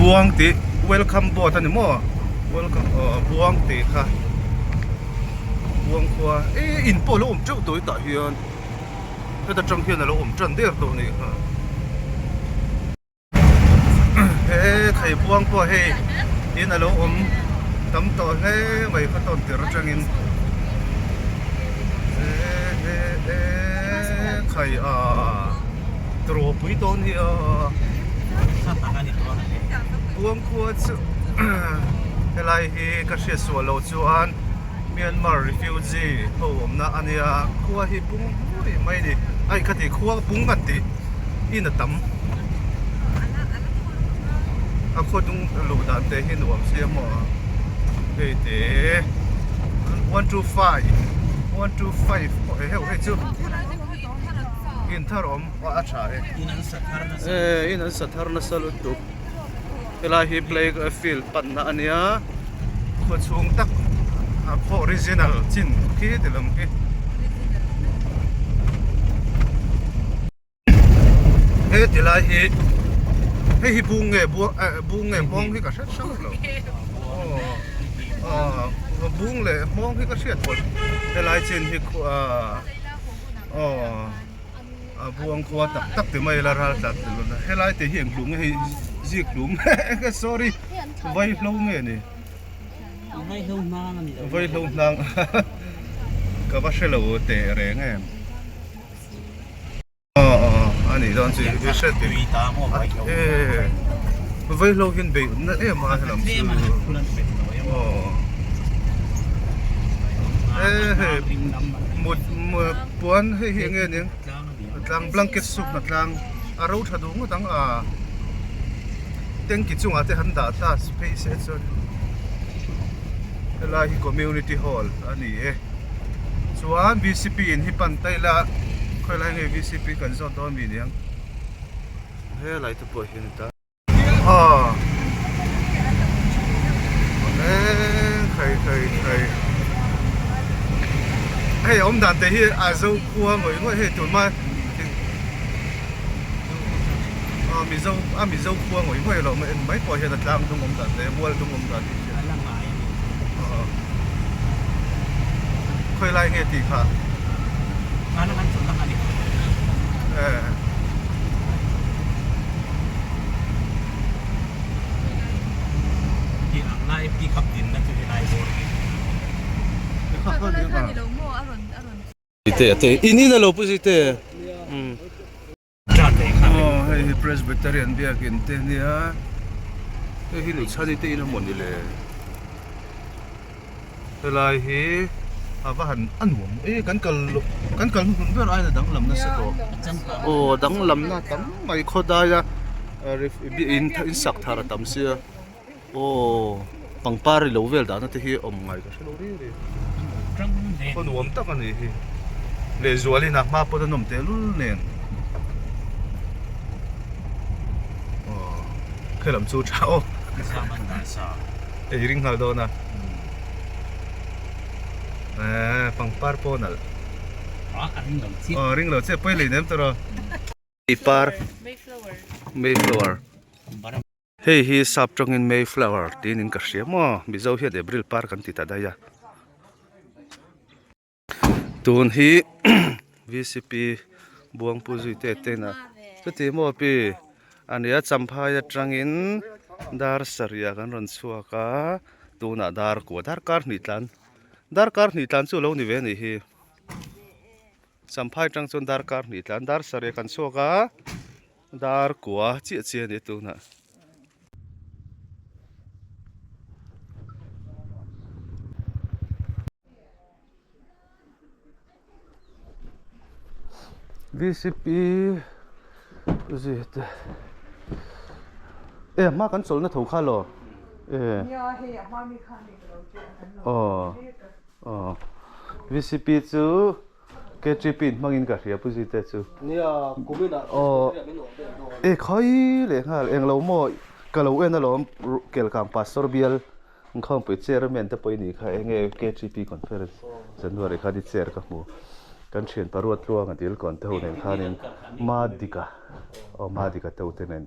Buang tih welcome board a ni maw welcome aw Buang tih kha Buang khua eh in pawh a lo awm teuh tawh hetah hian heta tang hian a lo awm tan der tawh a nih kha. He theibuang pawh hei in a lo awm tam tawh hle mai khaw tawn tir atangin e e khai a trawpui dawn hi a buang khua chu helai hi ka hriat suah loh chuan Myanmar refugee ho awmna a nia khua hi pung hmui mai a ni a inkhati khua pung an tih in a tam a khaw dung luh dan te hi nuam sia maw hei te 125 125 pawh hei heuh hei chu in thar awm a tha e in an sa thar nasa lutuk. Helai hi play field panna a nia khaw chhung tak a khaw original chin khi ti lam khi. He ti lai hi hei hi bung nge buang eh bung nge hmawng hi ka hre hrang lo aw aw bung leh hmawng hi ka hriat pawlh helai chin hi ah aw. A buang khua tak tak ti mai ila ral tlat ti lawna helai te hi eng hlum nge hei zik hlum sorry vaihlo nge ni vaihlo hnang ani lo vaihlo hnang ka va hrelo teh reng em aw aw ani dawn chu i hre ti e vaihlo hian bei na em a helam chu aw e hei mut Puan hei hi enge aniang tlang blanket soup na tlang a ro tha duh ngawt ang a tanky chungah te han dah ta phei se chuan helai hi community hall a ni e chuan vcp in hi pan ta ila khawilai nge vcp kan zawt dawn mi aniang helai te pawh hi a ni ta. Aw khai khai khai hei awm dan te hi a zo khua ngawih ngawih hei tun hma aw mizo a mizo khua ngawih ngawih lo en mai pawh hian a tlang dung awm dan te mual dung awm dan te hi aw khawi lai nge tih kha eh. In in a lo pu zui te aw hei hi Presbyterian biakin te ania hei hi Nuchhani te in a maw ni le. Helai hi a va han a nuam e kan kal kan kal hnuhnun ber aiin a danglam nasa tawh aw a danglam na tam mai khawdai a in in sak thar a tam sia aw pangpar ilo vel dahna te hi awm ngai ka hrelo reng reng khaw nuam tak a ni hi lehzualin a hma pawn a nawm tehlul nen aw khelam chu tha aw. Ei ring nghal dawn a. Eh pangpar pawh nalh. A a ring lo chiah. Aw ring lo chiah pawi lei nem tawh rawh. Par. Mayflower. Mayflower. Hei hi sap tawngin Mayflower tiin in ka hria maw Mizo hian April par kan ti ta daih a. Tun hi vcp Buangpu zui te te inah chuti maw pi a nia Champhai atangin dar sarih kan rawn chhuak a tunah dar kua darkar hnih tlan darkar hnih tlan chu a lo ni ve a nih hi Champhai atang chuan darkar hnih tlan dar sarih kan chhuak a dar kua chiah chiah a ni tunah. Vcp zui te e a hma kan chawlhna tho kha law e aw aw vcp chu ktp in hmangin ka hria pu zui te chu aw e khawi leh nghal englo maw ka lo en alawm kelkang pastor bial. Inkhawmpui chairman te pawh i nih kha enge KTP conference January khan i chair ka hmu kan thian paruat tluanga dil kawn te ho nen khanin Madika aw Madika te ho te nen.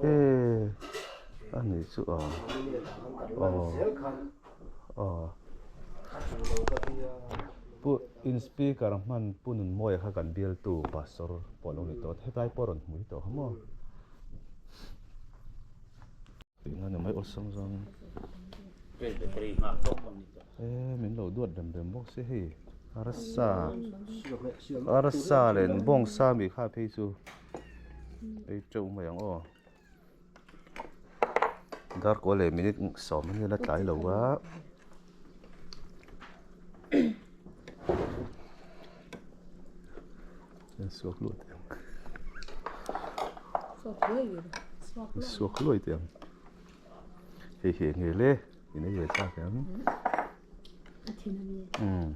E ani chu a aw pu in speaker hman pu Nunmawia kha kan bialtu pastor pawh lo ni tawh hetlai pawh a rawn hmui tawh kha maw. Tihna ni mai awlsam zawng e min lo duat rem rem bawk se hei arsa arsa leh bawngsa mi kha phei chu ei teuh mai ang aw darkaw leh minute sawm ania la tlai lo a. Suak luai teh ang. Suak luai teh ang. Hei hi eng nge le? In ei ve chak em? Umm.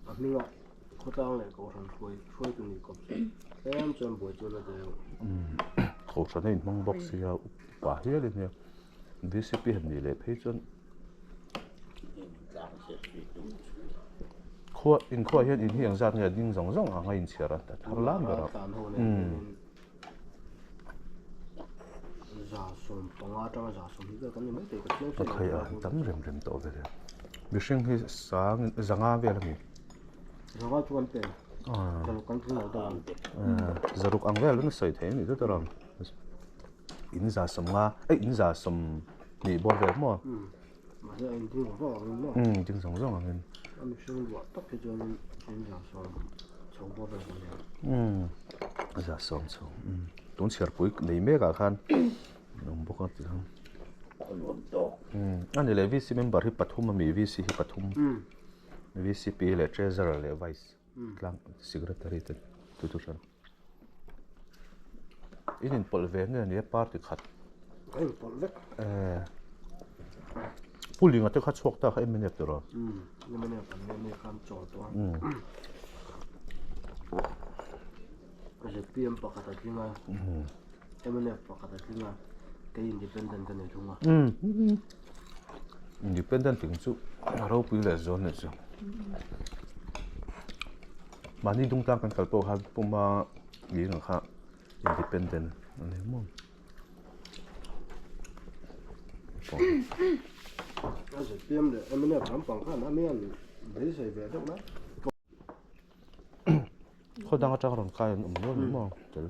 A hmingah khawtlang leh kohhran hruai hruaitu nih kawp chu tlem chuan buai chu la deuh. Kohhran a inhmang bawk sia upa hial in nia. Vcp han nih leh phei chuan khua inkhua hian in hi eng zat nge a ding zawng zawng ang a inchhiar a thar lam ber a. A khai a tam rem rem tawh vel e mihring hi sang zanga vel a ni. Zaruk ang vel an sawi thei a nih chu tawrh ang. In za sawm nga eh in za sawm hnih bawr vel maw? Mahse a in ding zawng zawng angin maw? Umm ding zawng zawng angin. A mihring luah tak hi chuanin in za sawm chho bawr vel kan nia. Umm za sawm chho umm tun chhiarpui nei mek ah khan an awm bawk a ti khan. Umm a ni leh VC member hi pathum a mi VC hi pathum VCP leh treasurer leh vice tlang secretary te chu chu hran. In inpawlh ve nge nia party khat. Ka inpawlh vek. Eh. Pu Linga te kha chhuak ta kha MNF te raw. Um, MNF an nge khan chawl tawh a. Um. ZPM pakhat a tling a. Um. MNF pakhat a tling a. Kei independent ka nei thung a. Um. Independent ting chu ropui leh zawn ni chu. Mahni dungtlang kan kal pawh kha puma ling kha independent a ni maw. A ZPM leh MNF lampang khan a mian beisei ve deuh mai. Khaw dang atang rawn kai an awm nual ni maw tel.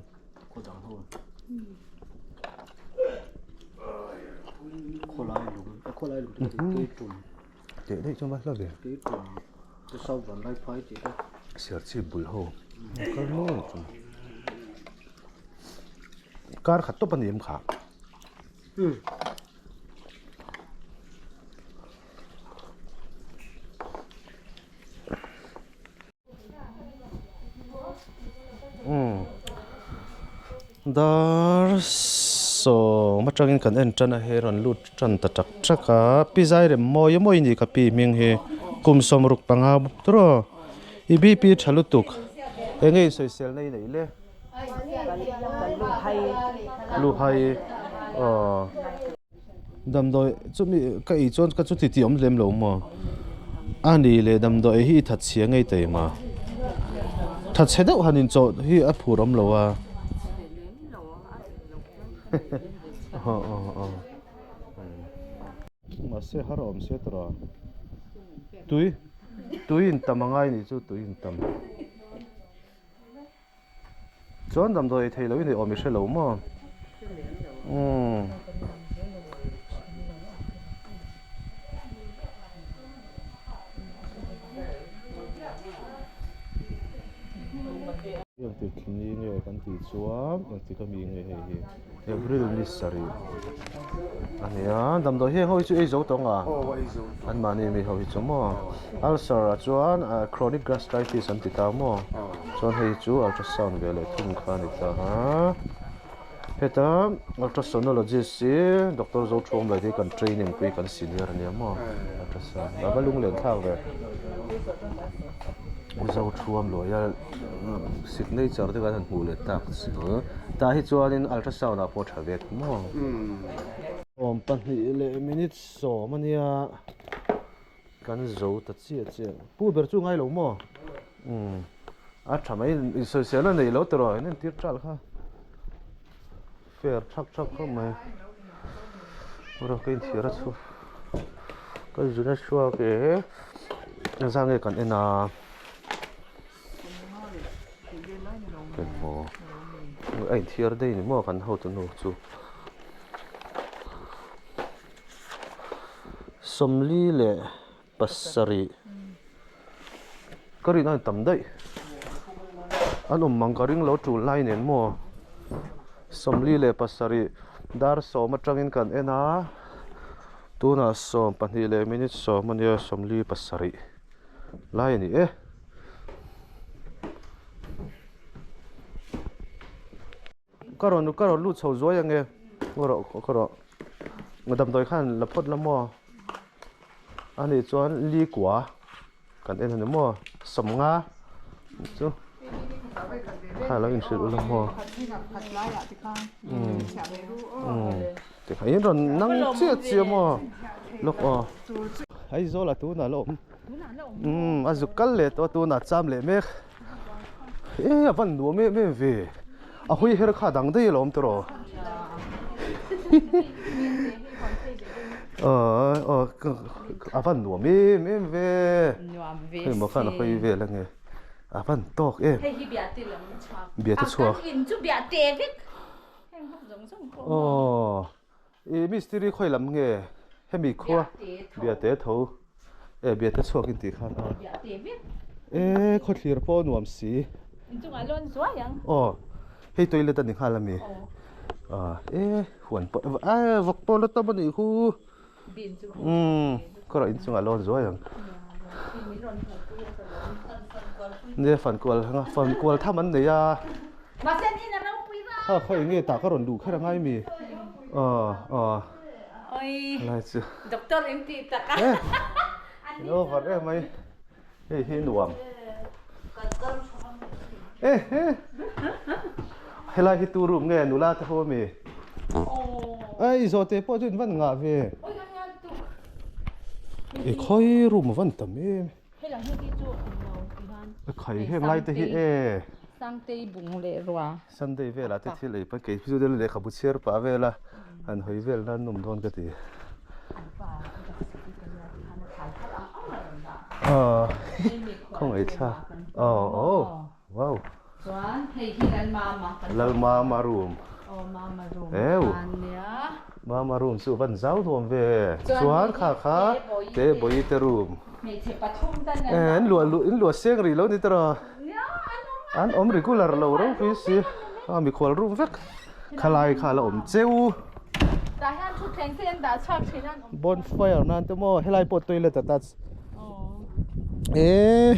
Khaw dang ho. Khawlai lung, khawlai lung te kei tum. Teh daih chuan va hla ve. Kei tum te sau van lai phai tih te. Serchhip bul ho kal nual chu. Kar khat tawp a ni em kha? Dar sawm atangin kan en tan a hei rawn lut tan ta tak tak a pi zai rem mawi mawi a ni ka pi hming hi kum sawmruk panga tur aw i bp tha lutuk eng nge sawisel na i neih le luhai aw. Damdawi chumi ka ei chuan ka chuti tih awm lem lo maw? A ni leh damdawi hi i that chhia ngei ta em a? That chhe deuh han inchawh hi a phur awm lo a. Aw aw aw. Mahse har awm se tawh a. Tui tui intam a ngai nih chu tui intam. Chuan damdawi ei thei loin ei awm i hre lo maw? Umm. Engtik ni nge kan tih chuan engtik ami nge hei hi April ni sarih a nia damdawi heng ho hi chu ei zo tawh ang a anmahni mi ho hi chu maw ulcer ah chuan chronic gastritis an ti ta maw chuan hei chu ultrasound ve leh thung kha a ni ta a heta ultrasonologist hi doctor Zothuam lai te hi kan training pui kan senior a nia maw ultrasound a va lunglen thlak ve Zothuam luaia signature te kan han hmuh leh tak chu tah hi chuanin ultrasound ah pawh a tha vek maw awm 2 leh minute 10 a nia. Kan zo ta chiah chiah. Pu ber chu ngai lo maw? Umm a tha mai insawisel a nei lo tawh in entir tal kha fair thak thak khawp mai. Rawh ka inchhir a chhu ka zun a chhuak e zan nge kan en a engmaw a inthiar daih ni maw kan hotu nu chu. Sawmli leh pasarih ka rin a ni tam daih an awm ang ka ring lo tul lai nen maw sawmli leh pasarih dar sawm atangin kan en a tunah sawm pahnih leh minute sawm a nia sawmli pasarih lai a ni e. Ka rawn ka rawn lut chho zuai ange ka rawh ka rawh damdawi khan la phawt la maw ani chuan li kua kan en ani maw sawmnga chu kha lo inhrilh ula maw umm umm tikhan in rawn nang chiah chiah maw lawk aw Aizawl ah tunah la awm umm a zuk kal leh tawh a tunah cham leh mek. E a van nuam em em ve a hawi her kha dang daih alawm tawh rawh a van nuam em em ve hei maw khan a hawi vel ange a van tawk em biate chhuak aw i mistiri khawi lam nge hemi khua biate tho e biate chhuak in tih khan a e khawthlir pawh a nuam si aw hei toilet a ni nghal ami e huan pawh e vawk pawh la tam a nih khu umm kawrah inchungah lawn zuai ang nia fankual fankual tham an nei a. Kha khaw eng nge tah ka rawn luh kher angai mi? Aw aw. Oi. Lai chu. Doctor in ti tak a. Eh. Over em mai. Hei hi nuam. Eh eh. Helai hi tu room nge nula te ho mi? Ai zawh te pawh chu in van ngah ve. I khawi room a van tam em. Helam hi hi chu awm lo ti hian. Khai heng lai te hi e. Sangtei bung leh rua. Sunday velah te thil ei pawn kei chu deuh lehkhabu chhiar pah vela han hawi vel nan nawm dawn ka ti. Aw khawngaih thla aw aw wow. Chuan hei hi Lalmama kan Lalmama room. Aw mama room Eu. ania. Mama room chu van zau nuam ve. Chuan kha kha te bawi te room. Hmeichhe pathum tan kan Eh an luah luh in luah seng rih lo ni tawh. Nia an awm An awm regular lo ropui si. A mikhual room vek. Khalai kha la awm cheu. Tah hian thutthleng te an dah chhuak thin a an awm. Bonfire nan te maw helai pawh toilet a touch. Eee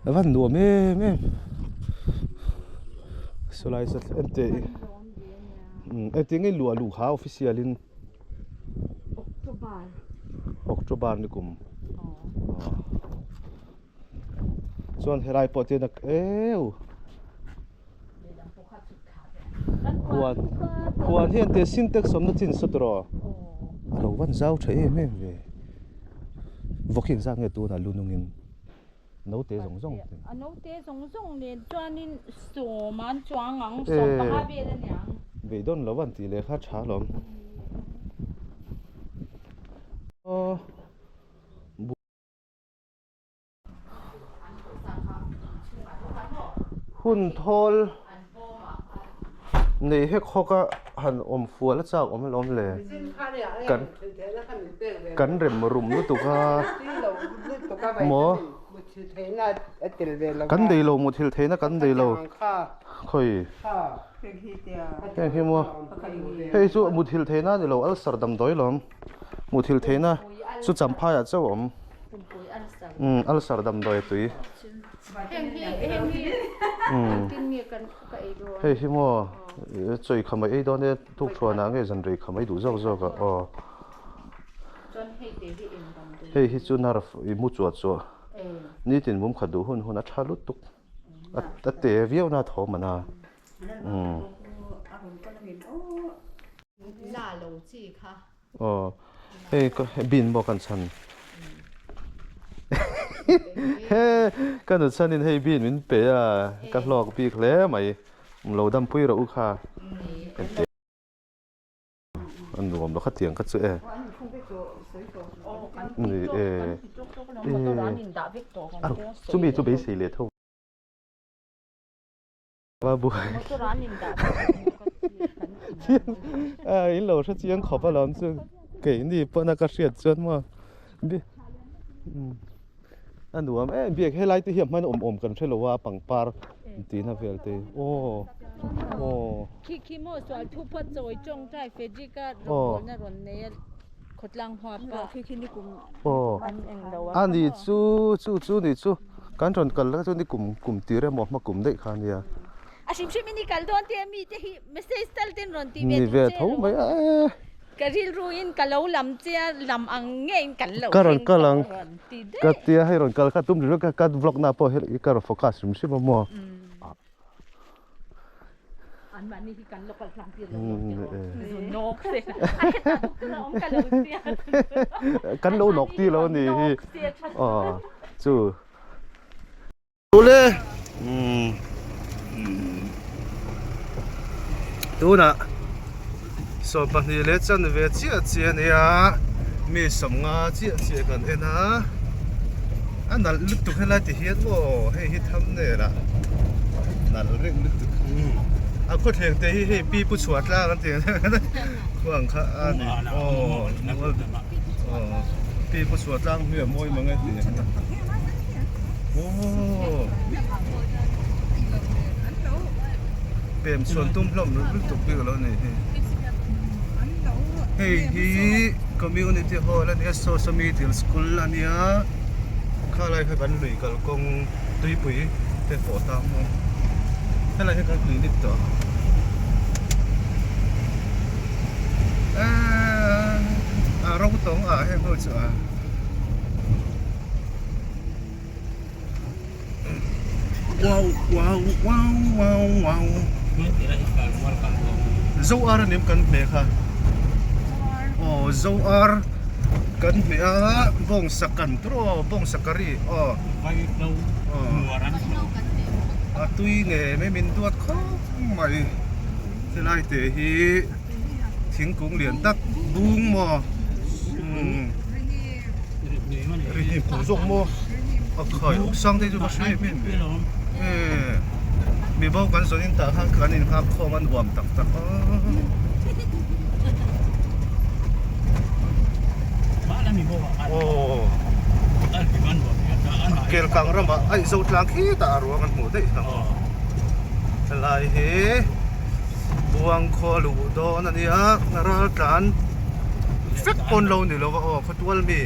a van nuam em em sawlai sa en teh engtin nge luah luh kha official in October ni kum chuan helai pawh te hian eu huan huan hian teh sintex awmna chin saw tawh rawh a lo van zau tha em em ve vawk hi engzat nge tunah lu nungin naute zawng zawng te a naute zawng zawng nen chuanin sawm an chuang ang sawm panga vel a niang beidawn lo an tih leh kha tha alawm aw. Hun thawl nei hek hawk a han awm fual a chak awm alawm le kan kan rem rum lutuk a maw kan nei lo muthilh theihna kan nei lo khawi heng hi maw hei chu muthilh theihna a ni lo ulcer damdawi lawm muthilh theihna chu champhai ah chauh a awm. Umm ulcer damdawi tui. Umm hei hi maw chawi kha mai ei dawn e tukthuanah nge zan rei kha mai duh zawk zawk a aw. Hei hi chu nerve i mu chuah chuah nitin mum khat duh hun hun a tha lutuk a te viau na tho man a umm. Aw hei ka bin maw kan chhan. He ka nu chhanin hei bin min pe a, ka hlawk bik hle mai. Lo dampui rawh u kha. A nuam lo khatiang kha chu e. Ni e. Chumi chu beisei leh tho. Va buai. A in lo hre chiang khawp alawm chu keini pawna ka hriat chuan maw a nuam em biak helai te hi a hman awm awm kan hre lo a pangpar tihna vel te aw aw. Khi khi maw sual thu phawt chawi tawngtai Frederick-a rawngbawlna rawn nei a khawtlang huap a. Khi khi nikum an eng lo a ni chu chu chu ni chu kan rawn kal la chu ni kum kum tir emaw hma kum daih kha ania. A hrim hrim in i kal dawn tih a mi te hi message tal ten rawn tih ve Ni duh ve che tho lo. mai a e. Ka rilru in ka lo lam che a lam ang nge in kan lo Ka rawn thleng kal tawh ang. rawn ti daih. Ka tia hei rawn kal kha tum ringawt ka ka vlog na pawh hi ka rawn focus hrim hrim a maw. Anmahni hi kan local tlang tir lo zawk tiraw zu nawk se a hetah doctor a awm ka lo sia Kan lo nawk tir lo a ni hi aw chu Ule tunah 22 leh chanve chiah chiah a nia mi sawmnga chiah chiah kan en a a nalh lutuk helai ti hian maw hei hi thumbnail ah nalh reng lutuk a khawthleng te hi hei pi pu chhuah tlang an tih khua ang kha a ni aw aw pi pu chhuah tlang hmui a mawi mang e tih aw pem chhuan tum hlawm lutuk bik alo ni hi hei hi community hall a nia saw saw middle school a nia khalai kha kan lui kalkawng tuipui te pawh ta maw helai hi kan clinic tawh a ro tawng ah heng ho chu a. Wow wow wow wow wow Zo ar anim kan hmeh kha aw zo ar kan hmeh a bawngsa kan tur aw bawngsa curry aw a tui ngei mai min duat khawp mai helai te hi thingkung lian tak bung maw umm. Ri hnim pawh zawk maw a khai awk sang te chu ka hre em em ve e mi bo kan zawn in tah khan kan in nghak khawm a nuam tak tak a aw kel kang ramah a inzo tlang khitah a ruang an hmuh daih hlawm a helai hi Buangkhaw luh dawn a nia ral tlan vek pawn lo ni lova aw khawtual mi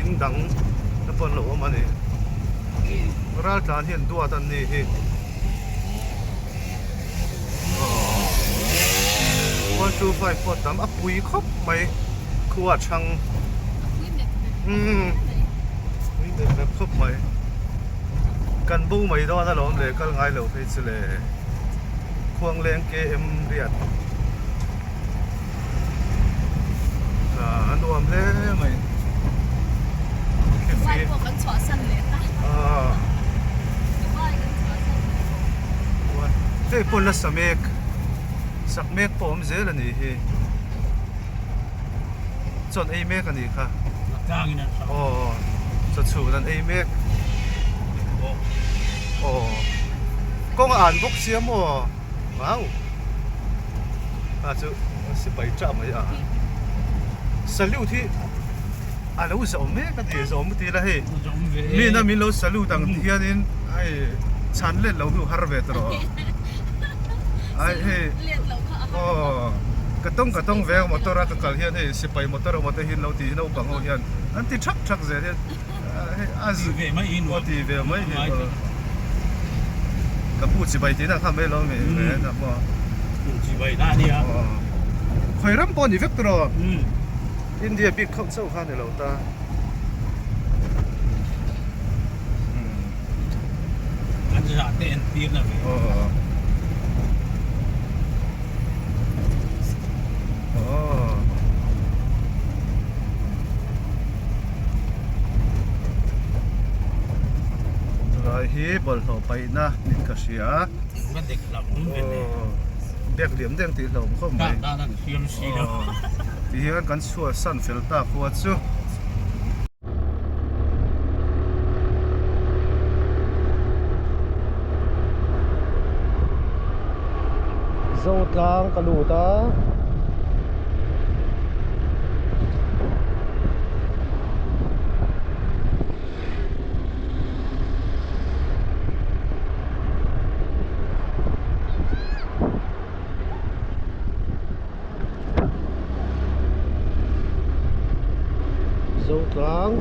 in dang te pawn lo awm a ni ral tlan hian duat an ni hi one two five pawh tam a pui khawp mai khua chhang umm pui mep mep khawp mai kan bo mai dawn alawm le kal ngai lo phei chu le. Khuangleng KM riat a nuam hle mai Dubai pawh kan chhuahsan leh ta Dubai kan chhuahsan leh hei pawn la sa mek sak mek pawh awm zel a nih hi chawn ei mek a nih kha aw chaw chhun an ei mek aw kawng a an bawk sia maw wow a chu sipai tah mai a salute hi a lo zawm mek a ni zawm ti ila hei mi na min lo salute ang ti hianin hei chhan let lo hnu har ve tawh ai hei aw ka tawng ka tawng ve a motor a ka kal hian hei sipai motor emaw te hi an lo ti naupang ho hian an ti thak thak zel hian hei a zu aw ti ve mai hi aw ka pu chibai tih na kha mai lo mi ve na maw aw khawi ram pawh ni vek tawh rawh India bik khauh chauh kha a ni lo ta. An zah te en tir na ve. Helai hi bawlhhlawh paihna niin ka hria. Ka dek hlauh awm ve le. Bag liam deuh tih hlauh awm khawp mai. Dan an hriam si lo. Ti hian kan chhuah san fel ta khua chu. Zotlang ka lut a. Zotlang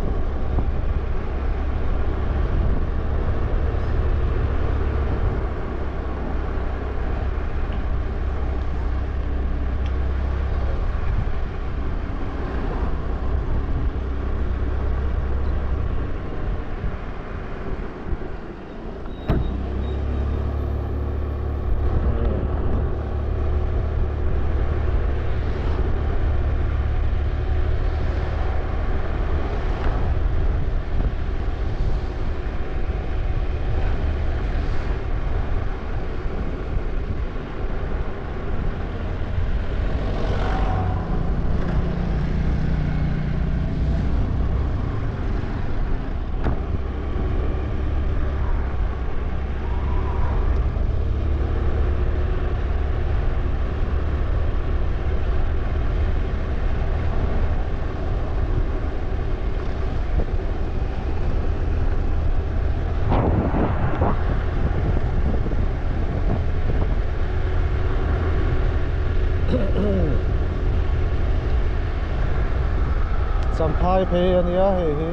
Champhai phei a nia hei hi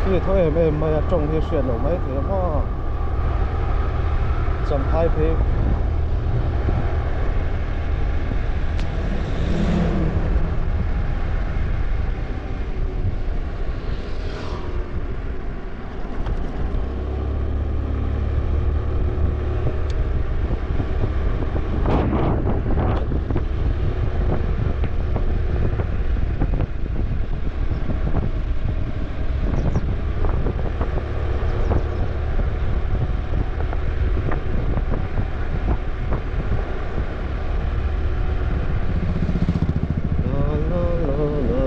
khi thaw em em mai a tawng hi hriat loh mai thei a maw Champhai phei La la la la.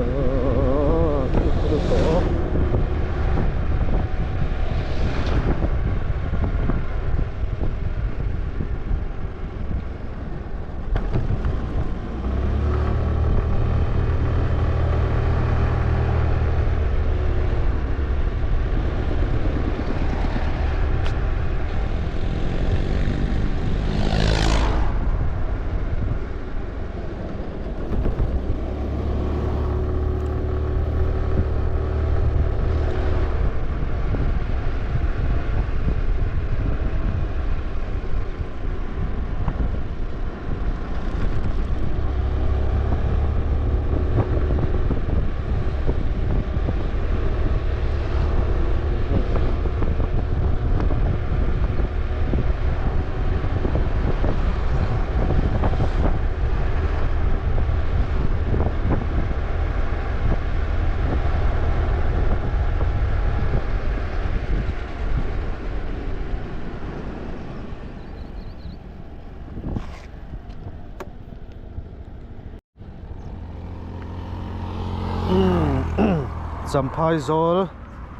Champhai zawl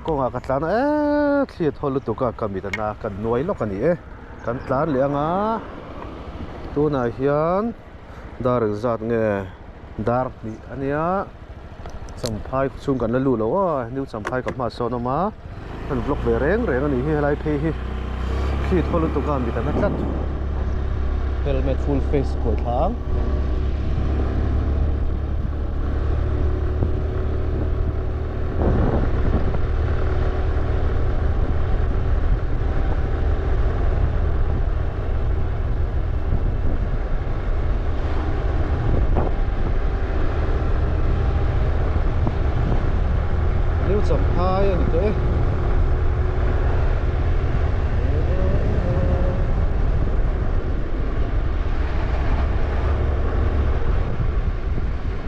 kawngah ka tlan a eee thli a thawl lutuk a ka mit a na ka nuai lawk a ni e kan tlan leh ang a tunah hian dar engzat nge dar hnih a nia champhai chhung kan la lut lo aw new champhai ka hmaah sawn a awm a an vlog ve reng reng a nih hi helai phei hi khi thaw lutuk a mit a na tlat helmet full face kuai thla ang. New Champhai a ni tawh e.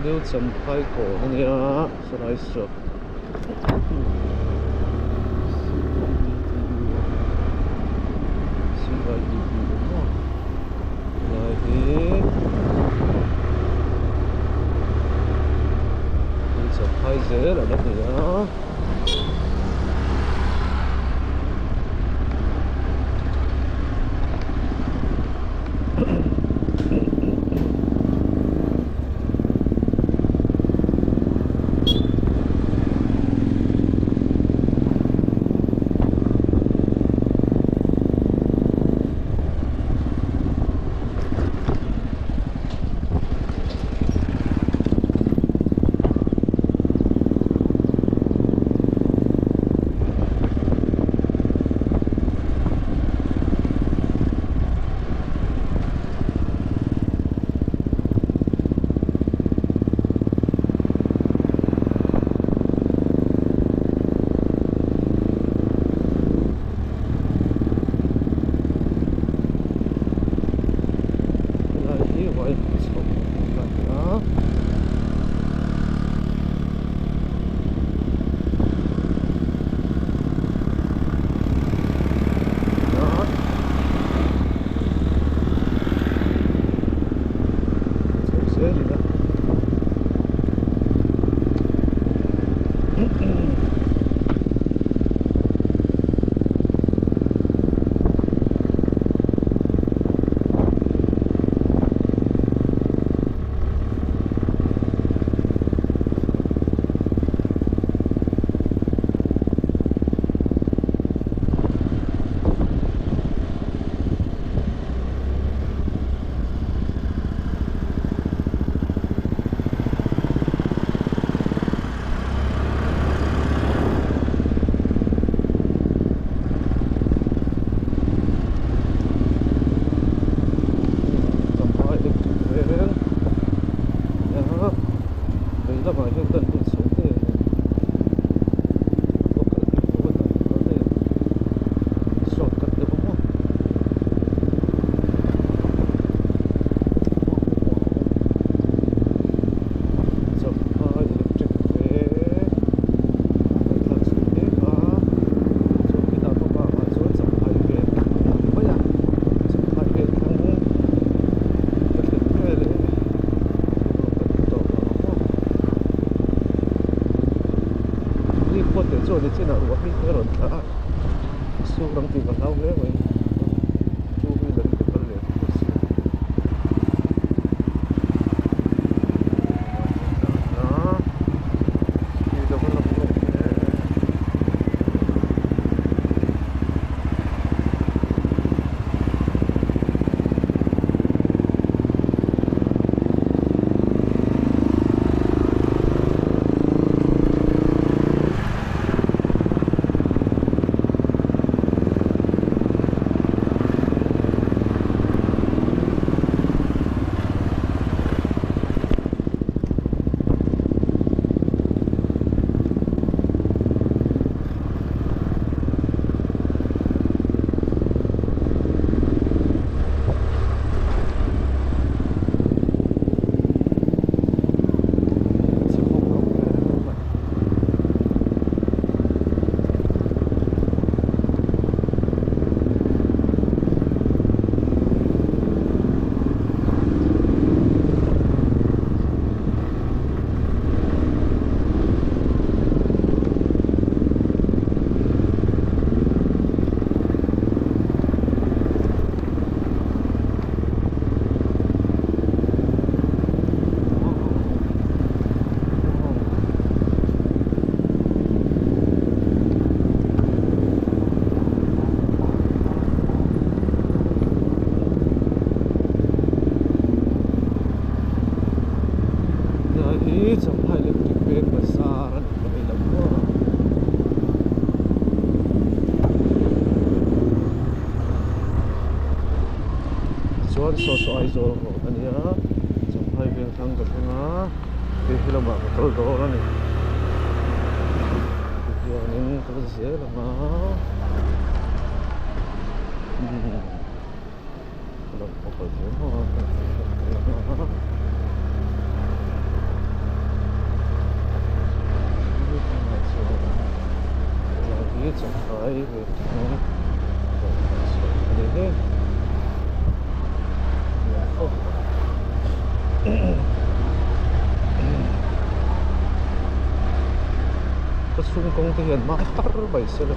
New Champhai kawn a nia saw lai saw. a suk ang tih ka hlau hle mai two wheeler in ka kal leh tawp si a speed a va lang lo hle. Hi Champhai electric veng bazar a ni mai lo maw. Chuan saw saw Aizawl road a nia Champhai veng thlang ka thleng a hei hi lamah ka kal dawn a ni tihianin ka la zel ang a umm ka lo kal thei maw a. Hi Champhai veng thlang a ni hle. Ka chhung kawng te hian hma har mai se la.